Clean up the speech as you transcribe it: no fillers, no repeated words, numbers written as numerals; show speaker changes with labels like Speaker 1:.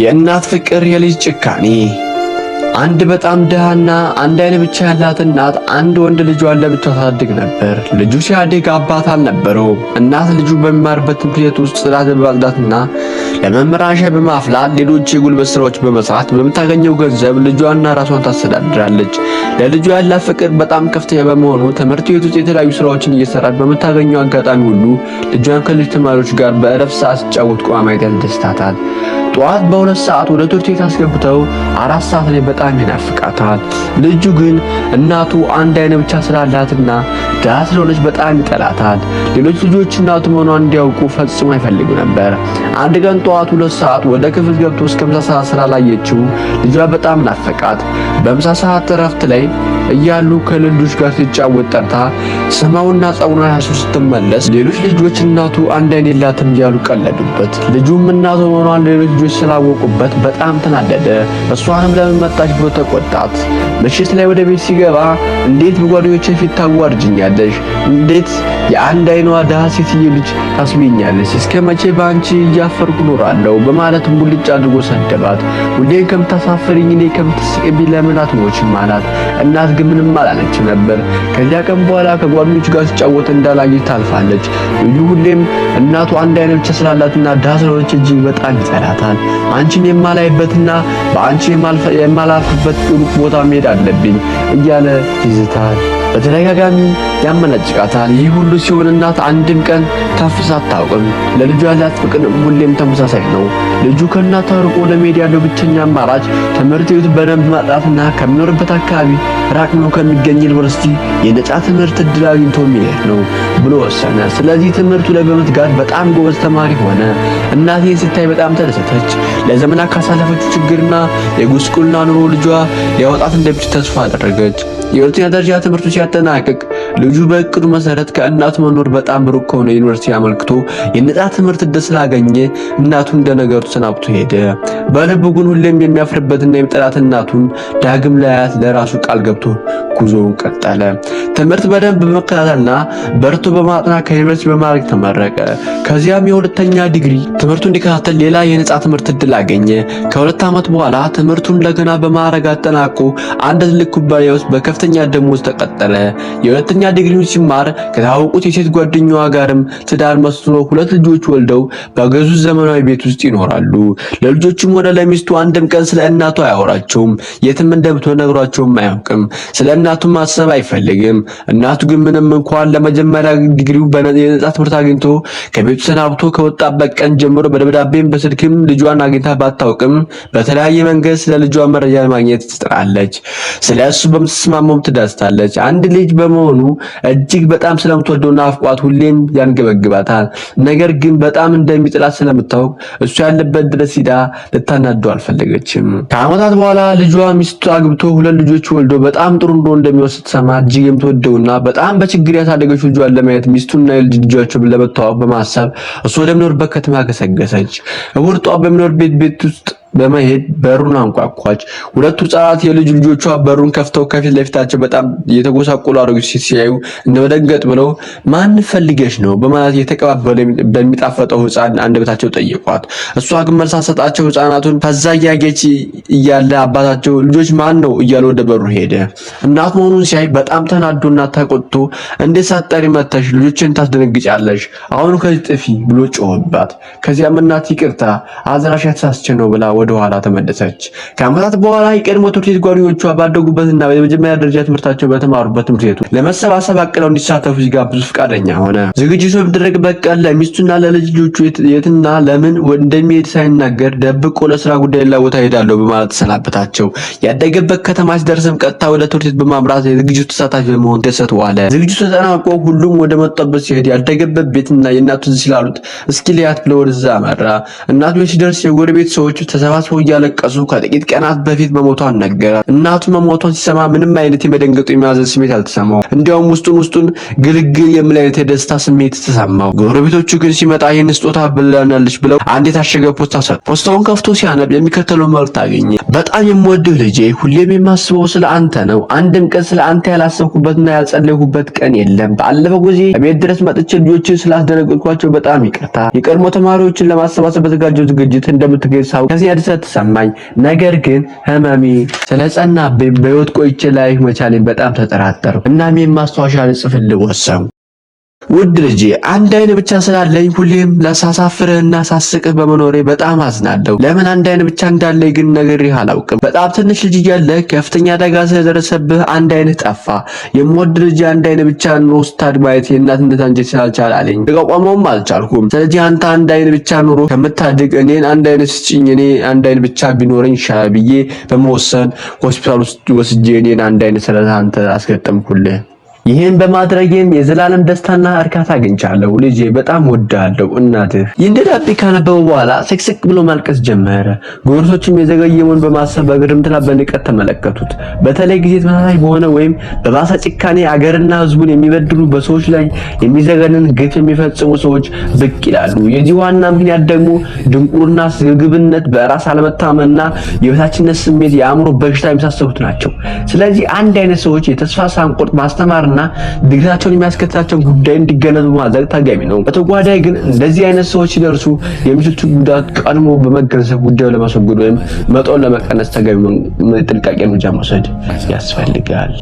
Speaker 1: የእናት ፍቅር የልጅ ጭካኔ። አንድ በጣም ድሃና አንድ አይን ብቻ ያላት እናት አንድ ወንድ ልጇን ለብቻው ታሳድግ ነበር። ልጁ ሲያድግ አባት አልነበረውም። እናት ልጁ በሚማርበት ትምህርት ቤት ውስጥ ጽዳት በማጽዳትና ለመምህራን ሻይ በማፍላት ሌሎች የጉልበት ስራዎች በመስራት በምታገኘው ገንዘብ ልጇና ራሷን ታስተዳድራለች። ለልጇ ያላት ፍቅር በጣም ከፍተኛ በመሆኑ ትምህርት ቤት ውስጥ የተለያዩ ስራዎችን እየሰራች በምታገኘው አጋጣሚ ሁሉ ልጇን ከልጅ ተማሪዎች ጋር በእረፍት ሰዓት ሲጫወት ቆማ ማየት ያስደስታታል። ጠዋት በ2 ሰዓት ወደ ትምህርት ቤት አስገብተው 4 ሰዓት ላይ በጣም ይናፍቃታል። ልጁ ግን እናቱ አንድ አይን ብቻ ስላላትና ድሃ ስለሆነች በጣም ይጠላታል። ሌሎች ልጆች እናቱ መሆኗን እንዲያውቁ ፈጽሞ አይፈልጉ ነበር። አንድ ቀን ጠዋት 2 ሰዓት ወደ ክፍል ገብቶ እስከ ምሳ ሰዓት ስላላየችው ልጇ በጣም ናፈቃት። በምሳ ሰዓት እረፍት ላይ እያሉ ከልጆች ጋር ሲጫወት ጠርታ ስማውና ጸጉሯን ያሱ ስትመለስ ሌሎች ልጆች እናቱ አንድ አይን የላትም እያሉ ቀለዱበት። ልጁም እናቱ መሆኗን ሌሎች ልጆች ስላወቁበት በጣም ተናደደ። እሷንም ለምን መጣች ብሎ ተቆጣት። ምሽት ላይ ወደ ቤት ሲገባ እንዴት በጓደኞቼ ፊት ታዋርጅኛለሽ? እንዴት የአንድ አይኗ ድሃ ሴትዮ ልጅ ታስቢኛለሽ? እስከ መቼ በአንቺ እያፈርኩ እኖራለሁ? በማለት ሙልጭ አድርጎ ሰደባት። ሁሌም ከምታሳፍሪኝ እኔ ከምትስቅብኝ ለምን አትሞችም አላት። እናት ግን ምንም አላለችም ነበር። ከዚያ ቀን በኋላ ከጓደኞቹ ጋር ሲጫወት እንዳላየች ታልፋለች። ልጁ ሁሌም እናቱ አንድ አይን ብቻ ስላላትና ድሃ ስለሆነች እጅግ በጣም ይጠላታል። አንቺን የማላይበትና በአንቺ የማላፍበት ሩቅ ቦታ መሄድ አለብኝ እያለ ይዝታል። በተደጋጋሚ ያመናጭቃታል። ይህ ሁሉ ሲሆን እናት አንድም ቀን ታፍሳ አታውቅም። ለልጁ ያላት ፍቅር ሁሌም ተመሳሳይ ነው። ልጁ ከእናቱ ርቆ ለመሄድ ያለው ብቸኛ አማራጭ ትምህርት ቤቱ በደንብ ማጥናትና ከሚኖርበት አካባቢ ራቅ ብሎ ከሚገኝ ዩኒቨርሲቲ የነጻ ትምህርት እድል አግኝቶ መሄድ ነው ብሎ ወሰነ። ስለዚህ ትምህርቱ ላይ በመትጋት በጣም ጎበዝ ተማሪ ሆነ። እናቴን ስታይ በጣም ተደሰተች። ለዘመናት ካሳለፈችው ችግርና የጉስቁልና ኑሮ ልጇ ሊያወጣት እንደሚችል ተስፋ አደረገች። የሁለተኛ ደረጃ ትምህርቱ ሲያጠናቅቅ ልጁ በእቅዱ መሰረት ከእናቱ መኖር በጣም ሩቅ ከሆነ ዩኒቨርሲቲ አመልክቶ የነጻ ትምህርት እድል ስላገኘ እናቱን እንደነገሩ ተሰናብቶ ሄደ። በልቡ ግን ሁሌም የሚያፍርበትና የሚጠላት እናቱን ዳግም ላያት ለራሱ ቃል ገብቶ ጉዞውን ቀጠለ። ትምህርት በደንብ በመከታተልና በርቶ በማጥናት ከዩኒቨርሲቲ በማዕረግ ተመረቀ። ከዚያም የሁለተኛ ዲግሪ ትምህርቱን እንዲከታተል ሌላ የነጻ ትምህርት እድል አገኘ። ከ2 ዓመት በኋላ ትምህርቱን እንደገና በማዕረግ አጠናቆ አንድ ትልቅ ኩባንያ ውስጥ በከፍተኛ ደሞዝ ተቀጠረ። የሁለተኛ ዲግሪውን ሲማር ከታወቁት የሴት ጓደኛዋ ጋርም ትዳር መስርቶ ሁለት ልጆች ወልደው በገዙት ዘመናዊ ቤት ውስጥ ይኖራሉ። ለልጆቹም ሆነ ለሚስቱ አንድም ቀን ስለ እናቱ አያወራቸውም። የትም እንደምትሆን ነግሯቸውም አያውቅም። ስለ እናቱ ማሰብ አይፈልግም። እናቱ ግን ምንም እንኳን ለመጀመሪያ ዲግሪው የነጻ ትምህርት አግኝቶ ከቤቱ ሰናብቶ ከወጣበት ቀን ጀምሮ በደብዳቤም በስልክም ልጇን አግኝታ ባታውቅም በተለያየ መንገድ ስለ ልጇ መረጃ ማግኘት ትጥራለች። ስለ እሱ በምትስማማውም ትደስታለች። አንድ ልጅ በመሆኑ እጅግ በጣም ስለምትወደውና አፍቋት ሁሌም ያንገበግባታል። ነገር ግን በጣም እንደሚጥላት ስለምታውቅ እሱ ያለበት ድረስ ሂዳ ልታናደው አልፈለገችም። ከዓመታት በኋላ ልጇ ሚስቱ አግብቶ ሁለት ልጆች ወልዶ በጣም ጥሩ ኑሮ እንደሚወስድ ስትሰማ እጅግ የምትወደውና በጣም በችግር ያሳደገችው ልጇን ለማየት ሚስቱና የልጅ ልጆቹን ለመተዋወቅ በማሰብ እሱ ወደሚኖርበት ከተማ ገሰገሰች። እሑድ ጧት በሚኖርበት ቤት ውስጥ በመሄድ በሩን አንኳኳች። ሁለቱ ህጻናት የልጅ ልጆቿ በሩን ከፍተው ከፊት ለፊታቸው በጣም የተጎሳቆሉ አሮጊት ሴት ሲያዩ እንደመደንገጥ ብለው ማን ፈልገሽ ነው በማለት የተቀባበለ በሚጣፈጠው ህፃን አንደበታቸው ጠየቋት። እሷ ግን መልስ ሳትሰጣቸው ህፃናቱን ከዛ እያጌች እያለ አባታቸው ልጆች ማን ነው እያለ ወደ በሩ ሄደ። እናት መሆኑን ሲያይ በጣም ተናዶና ተቆጥቶ እንዴት ሳትጠሪ መተሽ ልጆችን ታስደነግጫለሽ? አሁን ከዚህ ጥፊ ብሎ ጮኸባት። ከዚያም እናት ይቅርታ አዝራሽ ተሳስቼ ነው ብላ ወደ ኋላ ተመለሰች። ከዓመታት በኋላ የቀድሞ ትምህርት ቤት ጓደኞቿ ባደጉበትና በመጀመሪያ ደረጃ ትምህርታቸው በተማሩበት ትምህርት ቤቱ ለመሰባሰብ አቅደው እንዲሳተፉ ሲጋብዙ ፈቃደኛ ሆነ። ዝግጅቱ በሚደረግበት ቀን ለሚስቱና ለልጅ ልጆቹ የትና ለምን እንደሚሄድ ሳይናገር ደብቆ ለስራ ጉዳይ ሌላ ቦታ ሄዳለሁ በማለት ተሰናበታቸው። ያደገበት ከተማ ሲደርስም ቀጥታ ወደ ትምህርት ቤት በማምራት የዝግጅቱ ተሳታፊ በመሆን ደሰት ዋለ። ዝግጅቱ ተጠናቆ ሁሉም ወደ መጣበት ሲሄድ ያደገበት ቤትና የእናቱ ስላሉት እስኪ ሊያት ብሎ ወደዛ አመራ። እናቱ ቤት ሲደርስ የጎረቤት ሰዎች ተሰባስበው እያለቀሱ ከጥቂት ቀናት በፊት መሞቷን ነገራት። እናቱ መሞቷን ሲሰማ ምንም አይነት የመደንገጡ የማዘን ስሜት አልተሰማው። እንዲያውም ውስጡን ውስጡን ግልግል የሚል አይነት የደስታ ስሜት ተሰማው። ጎረቤቶቹ ግን ሲመጣ ይህን ስጦታ ብለናለች ብለው አንድ የታሸገ ፖስታ ሰጡ። ፖስታውን ከፍቶ ሲያነብ የሚከተለው መልእክት አገኘ። በጣም የምወድህ ልጄ፣ ሁሌም የማስበው ስለ አንተ ነው። አንድም ቀን ስለ አንተ ያላሰብኩበትና ያልጸለይኩበት ቀን የለም። ባለፈው ጊዜ ቤት ድረስ መጥቼ ልጆችን ስላስደነገጥኳቸው በጣም ይቅርታ። የቀድሞ ተማሪዎችን ለማሰባሰብ በተዘጋጀው ዝግጅት እንደምትገኝ ሳውቅ ከዚያ ደስታ ተሰማኝ። ነገር ግን ህመሜ ስለጸናብኝ በህይወት ቆይቼ ላይ መቻሌን በጣም ተጠራጠርኩ። እናም ማስታወሻ ልጽፍልህ ወሰንኩ። ውድ ልጄ፣ አንድ አይን ብቻ ስላለኝ ሁሌም ላሳፍርህና ሳስቅህ በመኖሬ በጣም አዝናለሁ። ለምን አንድ አይን ብቻ እንዳለኝ ግን ነግሬህ አላውቅም። በጣም ትንሽ ልጅ እያለህ ከፍተኛ አደጋ ስለደረሰብህ አንድ አይንህ ጠፋ። የምወድህ ልጄ፣ አንድ አይን ብቻ ኖሮ ስታድግ ማየት የእናትነት አንጀት ስላልቻለ አለኝ። ልቋቋመውም አልቻልኩም። ስለዚህ አንተ አንድ አይን ብቻ ኖሮ ከምታድግ እኔን አንድ አይን ስጭኝ፣ እኔ አንድ አይን ብቻ ቢኖረኝ ይሻላል ብዬ በመወሰን ሆስፒታል ውስጥ ወስጄ እኔን አንድ አይን ስለ አንተ አስገጠምኩልህ። ይህን በማድረጌም የዘላለም ደስታና እርካታ አግኝቻለሁ። ልጄ፣ በጣም እወድሃለሁ። እናትህ። ይህን ደብዳቤ ካነበበ በኋላ ስቅስቅ ብሎ ማልቀስ ጀመረ። ጎረቤቶቹም የዘገየውን በማሰብ በግርምትና በንቀት ተመለከቱት። በተለይ ጊዜ ተመሳሳይ በሆነ ወይም በባሰ ጭካኔ አገርና ሕዝቡን የሚበድሉ፣ በሰዎች ላይ የሚዘገንን ግፍ የሚፈጽሙ ሰዎች ብቅ ይላሉ። የዚህ ዋና ምክንያት ደግሞ ድንቁርና፣ ስግብግብነት፣ በራስ አለመታመንና የበታችነት ስሜት፣ የአእምሮ በሽታ የመሳሰሉት ናቸው። ስለዚህ አንድ አይነት ሰዎች የተስፋ ሳንቆርጥ ማስተማርና ድርጊታቸውን የሚያስከትላቸውን ጉዳይ እንዲገነዘቡ ማድረግ ተገቢ ነው። በተጓዳኝ ግን እንደዚህ አይነት ሰዎች ሲደርሱ የሚችሉት ጉዳት ቀድሞ በመገንዘብ ጉዳዩን ለማስወገድ ወይም መጠኑን ለመቀነስ ተገቢ ጥንቃቄ እርምጃ መውሰድ ያስፈልጋል።